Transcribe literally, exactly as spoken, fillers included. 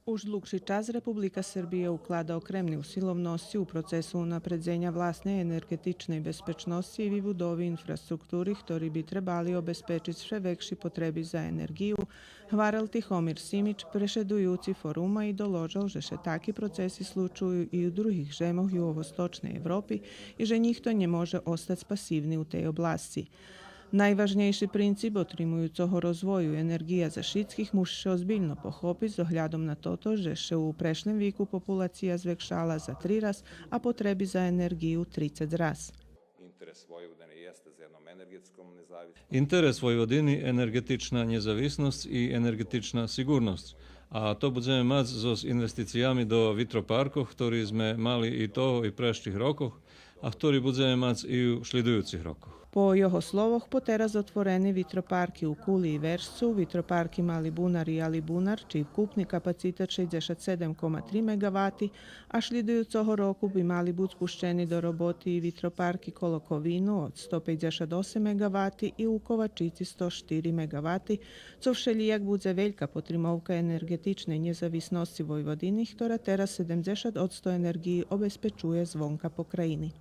Уж длугши час Република Сербия уклада окремни усиловносци у процесу унапредзеня власней енерґетичней безпечносци и вибудови инфраструктури, хтори би требали обезпечиц вше векши потреби за енерґию, гварел Тихомир Симич, прешедуюци форума, и доложел же ше таки процеси случую и у других жемох юговосточней Европи и же нїхто нє може остац пасивни у тей обласци. Найважнєйши принцип отримуюцого розвою енерґия за шицких муши ше озбильно похопиц з оглядом на тото же ше у прешлим вику популация звекшала за три раз, а потреби за енерґию трицец раз. Interes Vojvodine jeste za jednom energetskom nezavisnošću. Интерес Войводини енерґетична нєзависносц и енерґетична сиґурносц. А то будземе мац зоз инвестициями до витропаркох, хтори зме мали и того и прещих рокох, а хтори будземе мац и у шлїдуюцих рокох. По його словох, потераз отворени витропарки у Кули и Вержцу, витропарки Мали Бунар и Яли Бунар, чий вкупни капацитет шейдзешат седем кома три меґавати, а шлїдуюцого року би мали буц пущени до роботи и витропарки коло Ковину од сто пейдзешат осем меґавати и у Ковачици сто штири меґавати, цо вшелїяк будзе велька потримовка енерґетичней нєзависносци Войводини, хтора тераз седемдзешат одсто енерґиї обезпечує звонка покраїни.